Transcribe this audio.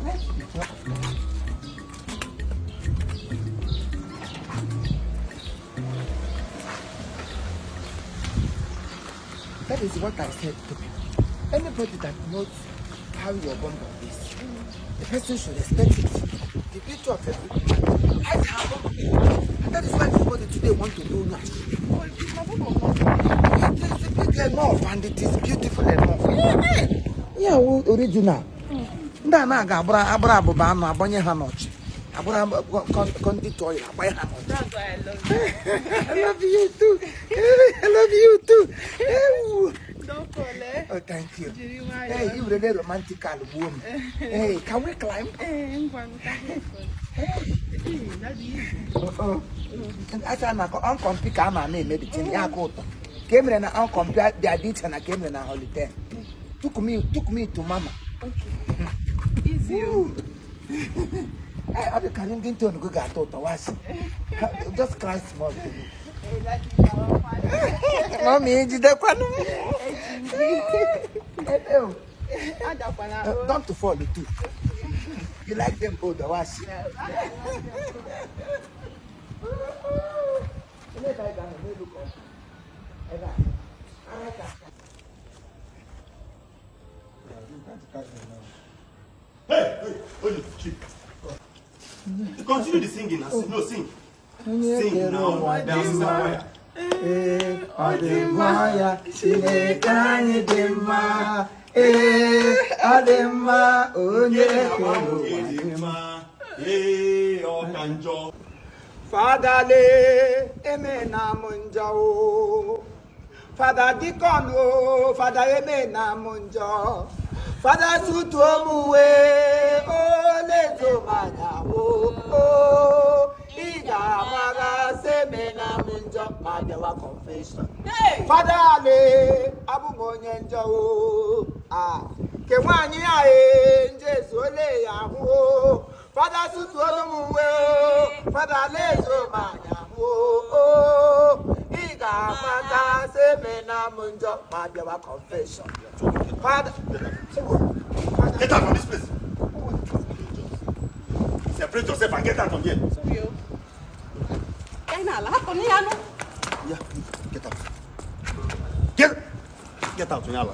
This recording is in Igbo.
Like the picture of life. That is what I said to people. Anybody that knows how your bum bum is, the person should respect it. The beauty of every woman hides her bum. And that is why everybody today want to know nyash. It is big enough and it is beautiful enough. Yeah, original. Ndị a na-aga agbara agbara abụba anụ agbanye ha n'ọchị. Agbara conduit oil agbanye ha n'ọchị. That's why I love you. I love you too. I love you too. Ewu. Don't fall, eh? Oh, thank you. Jiri nwayọọ. Hey, you really romantical gbuo m. Hey, can we climb? Ee, ngwa nta. Hey, Daddy, easy. Uh-oh. Asa na uncompi ka a na-ana eme the thing ya aka ụtọ. Ka e mere na uncompi dị adị iche na ka e mere na holiday. Took me to mama. Okay. Easy, oh. Hey, ọ dị ka ringing tone gị ga-atọ ụtọ wasị. Just cry small. Hey, Daddy, our father. Mommy, jidekwanụ m. Ebe o. Adakwana, oh. Don't fall too. You like them old, wasị. Yes. Ebe a ga-anọ n'elu ka ọ bụ. Ebe a. Ara ka. Hey, hey, hold it, chief. Continue the singing. I say, no, sing. Sing now. Down, sister choir. Ee, ọ dị mma ya, Chineke anyị dị mma. Ee, ọ dị mma, onye kere ụwa dị mma. Ee, ọ ka njọ. Fada le, emena m njọ o. Fada deacon o, fada emena m njọ. Fada sutuo m uwe, o lezo m anya o, o. Ị ga-amara sị emena m njọ ma bịawa confession. Hey! Fada le, abụ m onye njọ o. Ah, ke nwaanyị a e, njezu ole ya ahụ o. Fada sutuolu m uwe o, fada lezo m anya hụ o. Ị ga-amata sị emena m njọ ma bịawa confession. Fada, Get out from this place. Separate yourself and get out from here. Sorry, oh. Ka ị na-ala, hapụ na ya nụ. Yeah, get out. Get out, Onyala.